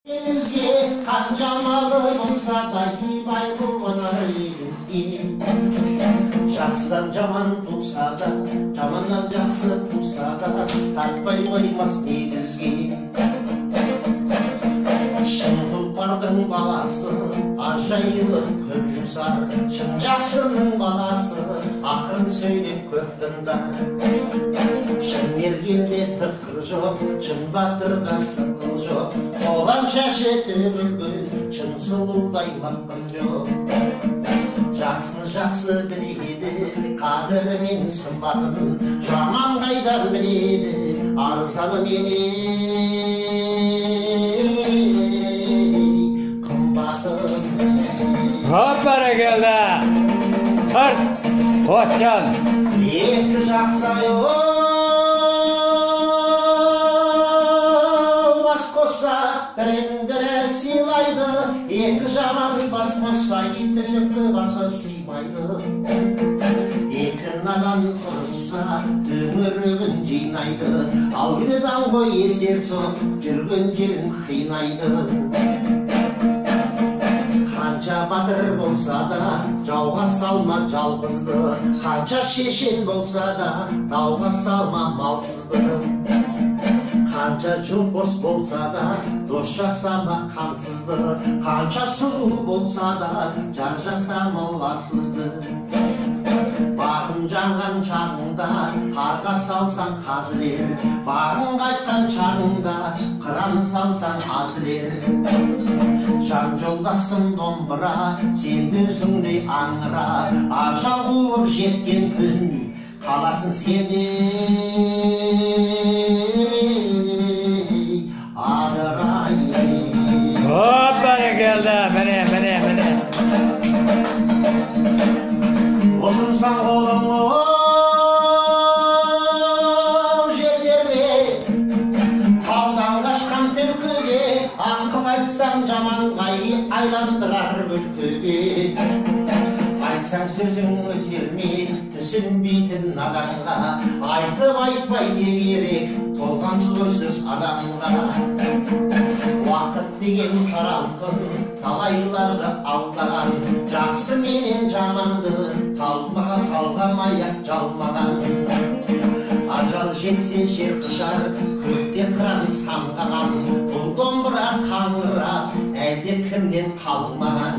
Егізге қанша малы болса да, бай қуанар егізге. Жақсыдан жаман туса да, жаманнан жақсы туса да, тартпай қоймас негізге. Шын тұлпардың баласы ажайлы көп жұмсар, шын жақсының баласы ақырын сөйлеп көп тыңдар. Шын мергенде тықыр жоқ, шын батырда сықыл жоқ, қолаң шашы төгілген шын сұлудай мақпал жоқ. Жақсыны жақсы біледі, қадірі мен сымбатын, жаман қайдан біледі, арзаны менен қымбатын. Хоп, бәрекелді. Тарт, Қуатжан. Екі жақсы бас қосса, бірін бірі сыйлайды, екі жаман бас қосса, төсекке басы сыймайды. Екі надан ұрысса, төңірегін жинайды, ал кейде даңғой есерсоқ жүрген жерін қинайды. Қанша батыр болса да, жауға салма жалғызды, қанша шешен болса да, дауға салма малсызды. Қанша жыл бос болса да, дос жасама қансызды, қанша сұлу болса да, жар жасама ларсызды. Бағым жанған шағыңда, қарға салсаң қазір, бағың қайтқан шағыңда, қыран салсаң азір. Жан жолдасым домбыра, сен де өзіңдей аңыра, ажал қуып жеткен күн қаласың сен де адырай. Хоп, бәрекелді. Міне, міне, міне. Ұсынсаң қолың жетер ме, таудан қашқан түлкіге, ақыл айтсаң жаманға айландырар күлкіге. Айтсаң сөзің өтер ме, түсінбейтін наданға, айтып айтпай не керек, толғансыз ойсыз адамға. Уақыт деген саралқын, талайларды алдаған, жақсы менен жаманды талғамай ақ жалмаған. Ажал жетсе жер құшар, көкте қыран самғаған, бұл домбыра қаңырап, әлде кімнен қалмаған.